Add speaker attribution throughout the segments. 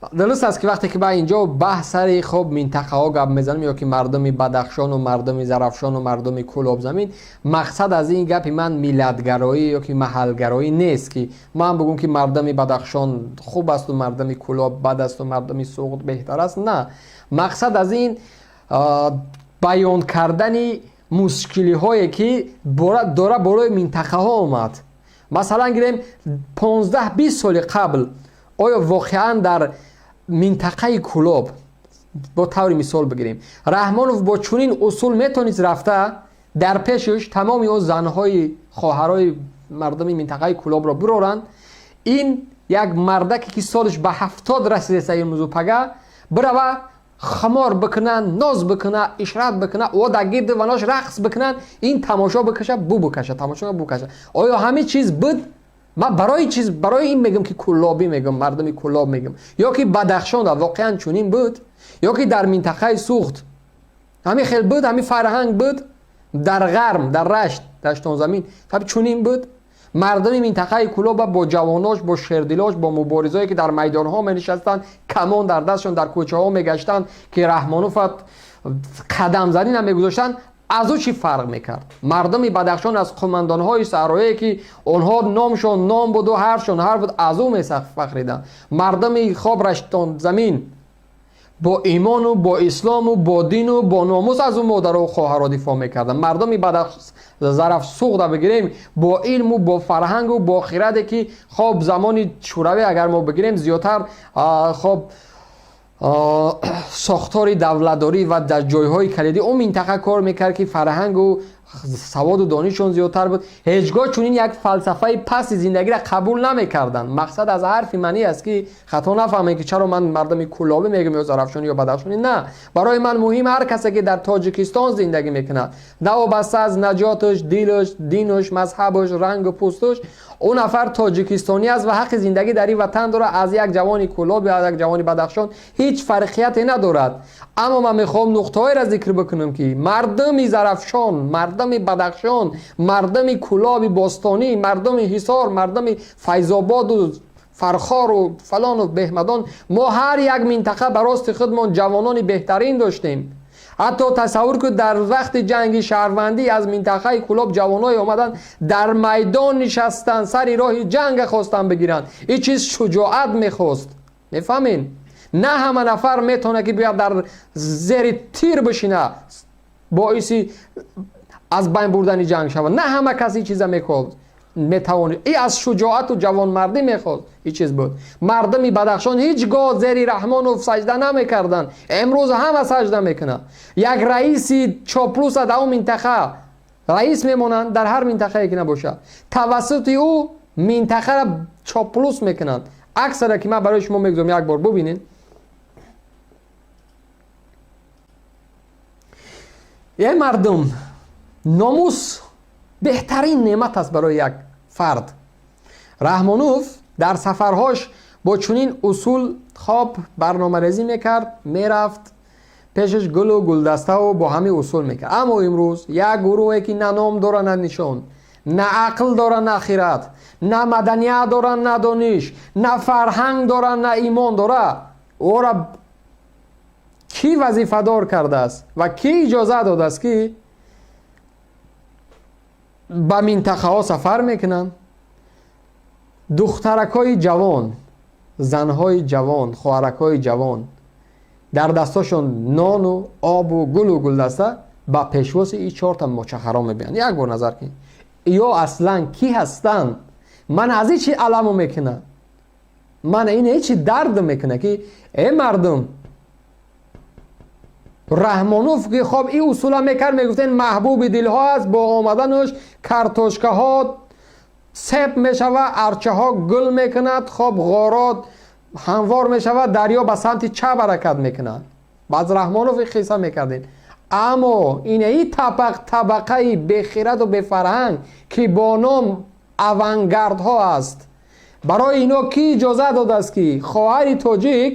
Speaker 1: Дуруст аст, ки вақте ки ман инҷо баҳс сари хоб минтақаҳо гап мезанам, ё ки мардуми Бадахшону мардуми Зарафшону мардуми Кӯлобзамин, мақсад аз ин гапи ман миллатгароӣ ё ки маҳалгароӣ нест, ки ман бигӯм, ки мардуми Бадахшон хуб асту мардуми Кӯлоб бад асту мардуми Суғд беҳтар аст. На, мақсад аз ин баён кардани мушкилиҳое, ки дора болои минтақаҳо омад. Масалан, гирем, 15-20 соли қабл оё воқеан дар минтақаи Кӯлоб, бо таври мисол бигирем, Раҳмонов бо чунин усул метавонист рафта дар пешаш тамоми он занҳои хоҳарои мардуми минтақаи Кӯлобро бироранд? Ин як мардаке, ки солаш ба 70 расидеста, имрӯзу пага бирава, хумор бикунанд, ноз бикуна, ишрат бикуна, о дар гирди ванош рақс бикунанд, ин тамошо бикаша, бу бикаша, тамошо букаша. Оё ҳамин чиз буд? Ман барои чиз, барои ин мегӯм, ки кӯлобӣ мегӯм, мардуми Кӯлоб мегӯм, ё ки Бадахшон воқеан чунин буд, ё ки дар минтақаи Суғд ҳамин хел буд, ҳамин фарҳанг буд, дар Ғарм, дар Рашт, Даштонзамин чунин буд? Мардуми минтақаи Кӯлоба бо ҷавонош, бо шердилош, бо муборизое, ки дар майдонҳо менишастанд, камон дар дастшон, дар кӯчаҳо мегаштанд, ки Раҳмонуфат қадамзанӣ намегузоштанд, аз ӯ чӣ фарқ мекард? Мардуми Бадахшон аз қумандонҳои саҳроие, ки онҳо номшон ном буду ҳарфшон ҳарф буд, аз ӯ мефахриданд. Мардуми хоб Раштонзамин бо имону бо ислому бо дину бо номус аз ӯ модару хоҳарро дифоъ мекарданд. Мардуми Зараф Суғда бигирем, бо илму бо фарҳангу бо хираде, ки хоб замони Шӯравӣ агар мо бигирем, зиёдтар хоб сохтори давлатдорӣ ва дар ҷойҳои калидӣ он минтақа кор мекард, ки фарҳангу саводу донишшон зиёдтар буд, ҳеҷ гоҳ чунин як фалсафаи пасти зиндагиро қабул намекарданд. Мақсад аз ҳарфи ман ин аст, ки хато нафаҳмед, ки чаро ман мардуми кӯлобӣ мегӯм ё зарафшонӣ ё бадахшонӣ. На, барои ман муҳим ҳар касе, ки дар Тоҷикистон зиндагӣ мекунад, навобаста аз наҷоташ, дилаш, динаш, мазҳабаш, рангу пӯсташ, ӯ нафар тоҷикистонӣ аст ва ҳаққи зиндагӣ дар ин ватан дорад. Аз як ҷавони Кӯлоб ё аз як ҷавони Бадахшон ҳеҷ фарқияте надорад. Аммо ман мехоҳам нуқтаҳоеро зикр бикунам, ки мардуми Зарафшон, мардуми Бадахшон, мардуми Кӯлоби бостонӣ, мардуми Ҳисор, мардуми Файзободу Фархору фалону Беҳмадон, мо ҳар як минтақа ба рости худмон ҷавонони беҳтарин доштем. Ҳатто тасаввур кун, дар вақти ҷанги шаҳрвандӣ аз минтақаи Кӯлоб ҷавоное омаданд, дар майдон нишастанд, сари роҳи ҷанга хостанд бигиранд. Ин чиз шуҷоат мехост, мефаҳмед? На ҳама нафар метавонад, ки биёяд, дар зери тир бишина, боиси аз байн бурдани ҷанг шавад. На ҳама кас ин чиза мекост, метавонӣ. И аз шуҷоату ҷавонмардӣ мехост, ин чиз буд. Мардуми Бадахшон ҳеҷ гоҳ зери Раҳмонов саҷда намекарданд, имрӯз ҳама саҷда мекунанд. Як раиси чоплуса дар он минтақа раис мемонанд, дар ҳар минтақае ки набошад, тавассути ӯ минтақаро чоплус мекунанд. Аксара, ки ман барои шумо мегузорам, як бор бубинед. Е мардум, номус беҳтарин неъмат аст барои як фард. Раҳмонов дар сафарҳош бо чунин усул хоб барномарезӣ мекард, мерафт, пешаш гулу гулдаставу бо ҳамин усул мекард. Аммо имрӯз як гурӯҳе, ки на ном дора, на нишон, на ақл дора, на хират, на маданият дора, на дониш, на фарҳанг дора, на имон дора, ӯро кӣ вазифадор кардааст ва кӣ иҷоза додааст, ки ба минтақаҳо сафар мекунанд? Духтаракҳои ҷавон, занҳои ҷавон, хоҳаракҳои ҷавон дар дастошон нону обу гулу гулдаста ба пешвози ин чорта мочахаро мебиёнд. Як бор назар кунед, ё аслан кӣ ҳастанд? Ман аз ин чӣ аламу мекунам, ман ин ҳечи дард мекунад, ки э мардум, Раҳмонов, ки хоб ин усула мекард, мегуфтен маҳбуби дилҳо аст, бо омаданаш картошкаҳо сеп мешавад, арчаҳо гул мекунад, хоб ғорот ҳамвор мешавад, дарё ба самти чап ҳаракат мекунад. Баъд Раҳмонов ин қисса мекардем. Аммо инаи табақаи бехираду бефарҳанг, ки бо ном авангардҳо аст, барои ино кӣ иҷоза додааст, ки хоҳари тоҷик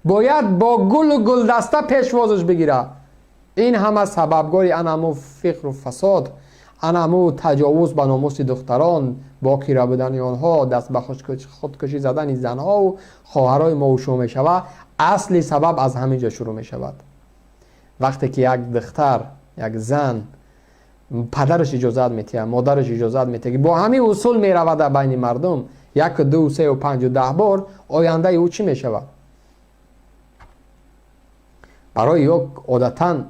Speaker 1: бояд бо гулу гулдаста пешвозаш бигирад? Ин ҳама сабабгори анамо фиқру фасод. Ана ҳаму таҷовуз ба номуси духтарон, бокира будани онҳо, даст ба худкушӣ задани занҳову хоҳарои мову шумо мешавад. Асли сабаб аз ҳамин ҷо шурӯъ мешавад. Вақте ки як духтар, як зан, падараш иҷозат метиҳад, модараш иҷозат метиҳад, ки бо ҳамин усул меравад дар байни мардум 1, 2, 3, 5, 10 бор, ояндаи ӯ чӣ мешавад? Барои ё одатан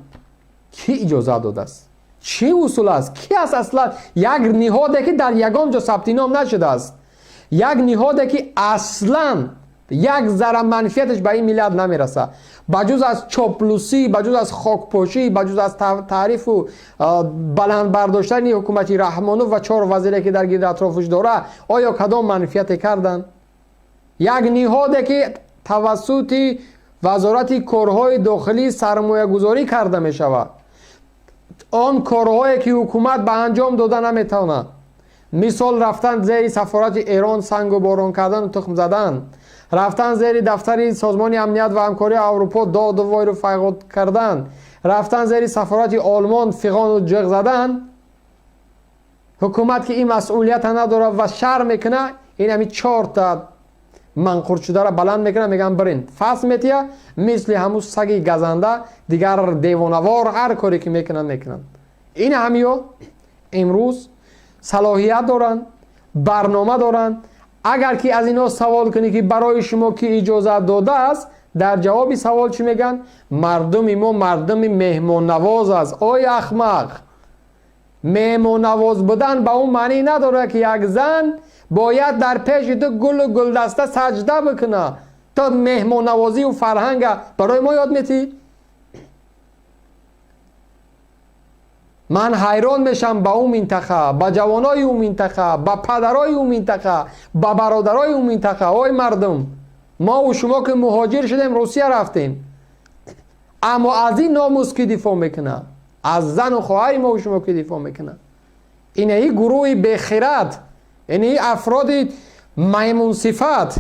Speaker 1: кӣ иҷозат додааст? Чӣ усул аст? Кӣ аст аслан? Як ниҳоде ки дар ягон ҷо сабти ном нашудааст, як ниҳоде ки аслан як зарра манфиаташ ба ин миллат намерасад, ба ҷуз аз чоплусӣ, ба ҷуз аз хокпошӣ, ба ҷуз аз таърифу баланд бардоштани ҳукумати Раҳмонов ва 4 вазире ки дар гирди атрофаш дора, оё кадом манфиате карданд? Як ниҳоде ки тавассути вазорати корҳои дохилӣ сармоягузорӣ карда мешавад, он корҳое ки ҳукумат ба анҷом дода наметавонад, мисол рафтан зери сафорати Эрон сангу борон кардану тухм задан, рафтан зери дафтари Созмони амният ва ҳамкории Аврупо доду войру файғод кардан, рафтан зери сафорати Олмон фиғону ҷиғ задан. Ҳукумат ки ин масъулията надорад ва шарм мекунад, ин ҳами 4та манқуршудара баланд мекунад, мегӯянд бирин фасл метия, мисли ҳамун саги газанда дигар девонавор ҳар коре ки мекунанд мекунанд. Ин ҳамиё имрӯз салоҳият доранд, барнома доранд. Агар ки аз инҳо савол кунӣ ки барои шумо ки иҷозат додааст, дар ҷавоби савол чӣ мегӯянд? Мардуми мо мардуми меҳмоннавоз аст. Ой ахмақ, меҳмоннавоз будан ба он маънӣ надорад ки як зан бояд дар пеши ту гулу гулдаста саҷда бикунад. То меҳмоннавозию фарҳанга барои мо ёд метиҳӣ? Ман ҳайрон мешам ба ӯ минтақа, ба ҷавонои ӯ минтақа, ба падарои ӯ минтақа, ба бародарои ӯ минтақа. Ой мардум, мову шумо ки муҳоҷир шудем, Русия рафтем, аммо аз ин номус ки дифоъ мекунад? Аз зану хоҳари мову шумо ки дифоъ мекунад? Инаи гурӯҳи бехират, инаи афроди маймунсифат,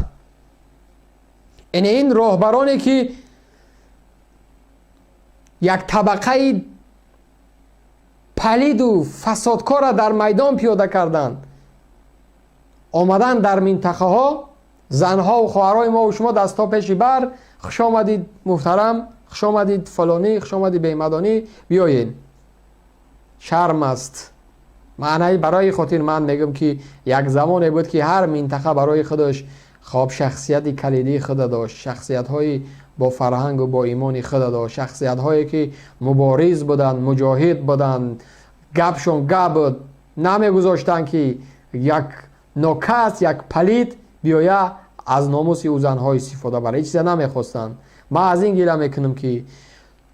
Speaker 1: ин роҳбароне ки як табақаи палиду фасодкорра дар майдон пиёда карданд, омадан дар минтақаҳо занҳову хоҳарои мову шумо дастҳо пеши бар, хуш омадид муҳтарам, хуш омадид фалонӣ, хуш омадид бемадонӣ, биёед. Шарм аст. Маънаи барои хотир ман мегӯям ки як замоне буд ки ҳар минтақа барои худаш хоб шахсияти калидии худа дошт, шахсиятҳои бо фарҳангу бо имони худа дошт, шахсиятҳое ки мубориз буданд, муҷоҳид буданд, гапшон гап буд, намегузоштанд ки як нокас, як палид биёя аз номуси ӯ занҳо истифода барад. Ҳеҷ чиза намехостанд. Ман аз ин гила мекунам ки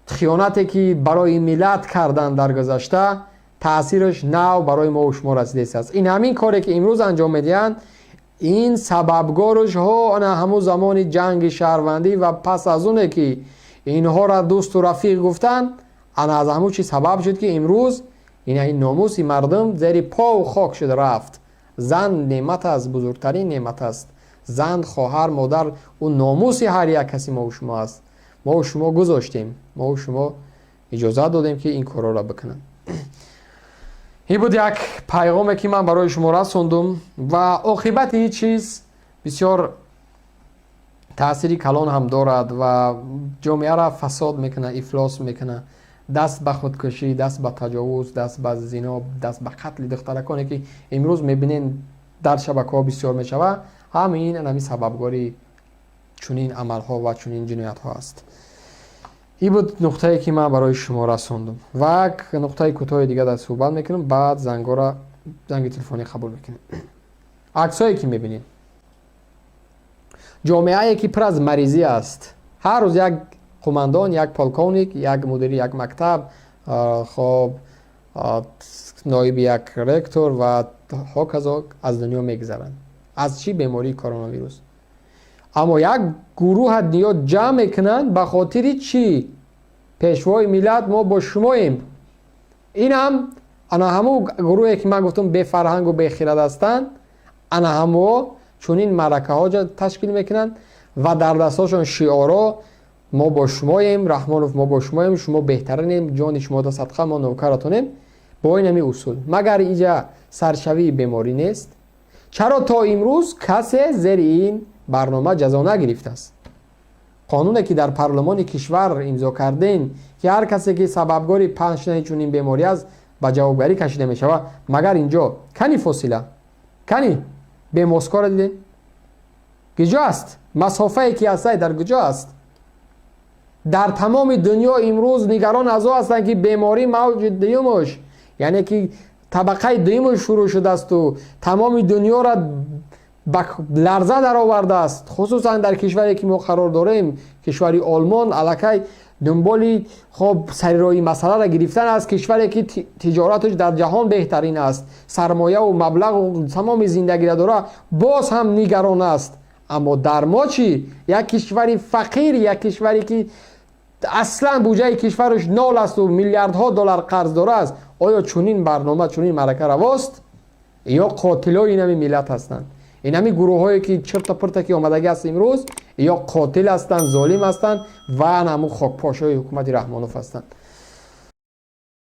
Speaker 1: хиёнате ки барои миллат карданд дар гузашта, таъсираш нав барои мо шумо расидааст. Ин ҳамин коре ки имрӯз анҷом медиҳанд, ин сабабгораш ҳо ана ҳамун замони ҷанги шаҳрвандӣ ва пас аз оне ки инҳоро дӯсту рафиқ гуфтанд, ана аз ҳамун чи сабаб шуд ки имрӯз ин номуси мардум зери пову хок шуд рафт. Зан неъмат аст, бузургтарин неъмат аст. Зан, хоҳар, модар, ӯ номуси ҳар як каси мову шумо аст. Мову шумо гузоштем, мову шумо иҷозат додем ки ин корҳоро бикунанд. Ин буд як пайғоме ки ман барои шумо расондум ва оқибати ин чиз бисёр таъсири калон ҳам дорад ва ҷомеаро фасод мекунад, ифлос мекунад, даст ба худкушӣ, даст ба таҷовуз, даст ба зино, даст ба қатли духтараконе ки имрӯз мебинем дар шабакаҳо бисёр мешавад. Ҳамин ҳамин сабабгори чунин амалҳо ва чунин ҷиноятҳо аст. Ин буд нуқтае ки ман барои шумо расондум ва як нуқтаи кӯтоҳи дига дар суҳбат мекунем, баъд зангора занги телефонӣ қабул мекунем. Аксҳое ки мебинед, ҷомеае ки пур аз маризӣ аст, ҳар рӯз як қумандон, як полковник, як мудири як мактаб, хоб ноиби як ректор ва ҳоказо аз дунё мегузаранд. Аз чӣ? Бемории коронавирус. Аммо як гурӯҳа ниё ҷамъ мекунанд ба хотири чӣ? Пешвои миллат, мо бо шумоем. Ин ҳам ана ҳамун гурӯҳе ки ман гуфтам бефарҳангу бехирад ҳастанд, ана ҳамуо чунин маъракаҳо ташкил мекунанд ва дар дастҳошон шиорҳо: мо бо шумоем, Раҳмонов, мо бо шумоем, шумо беҳтаринем, ҷони шумо да садқа, мо нокаратонем. Бо ин ҳами усул, магар иҷа саршавии беморӣ нест? Чаро то имрӯз касе зери ин барнома ҷазо нагирифтааст? Қонуне, ки дар парлумони кишвар имзо кардем, ки ҳар касе, ки сабабгори паҳн шудани чунин беморӣ аст, ба ҷавобгарӣ кашида мешавад, магар инҷо кани фосила, кани бемоскоро дидем? Куҷо аст масофае, ки ҳастай, дар куҷо аст? Дар тамоми дунё имрӯз нигарон аз о ҳастанд, ки беморӣ мавҷи дуюмаш, яъне ки табақаи дуюмаш шурӯъ шудаасту тамоми дунёро ба ларза даровардааст. Хусусан дар кишваре, ки мо қарор дорем, кишвари Олмон, аллакай дунболи хоб сари роҳи масъаларо гирифтан аст. Кишваре, ки тиҷораташ дар ҷаҳон беҳтарин аст, сармояву маблағу тамоми зиндагиро дора, боз ҳам нигарон аст. Аммо дар мо чӣ? Як кишвари фақир, як кишваре, ки аслан буҷаи кишвараш нол асту миллиардҳо доллар қарз дорааст, оё чунин барнома, чунин маърака равост? Ё қотилои инами миллат ҳастанд, инами гурӯҳҳое, ки чирта пирта ки омадагӣ аст имрӯз, ё қотил ҳастанд, золим ҳастанд ва ҳамун хокпошҳои ҳукумати Раҳмонов ҳастанд.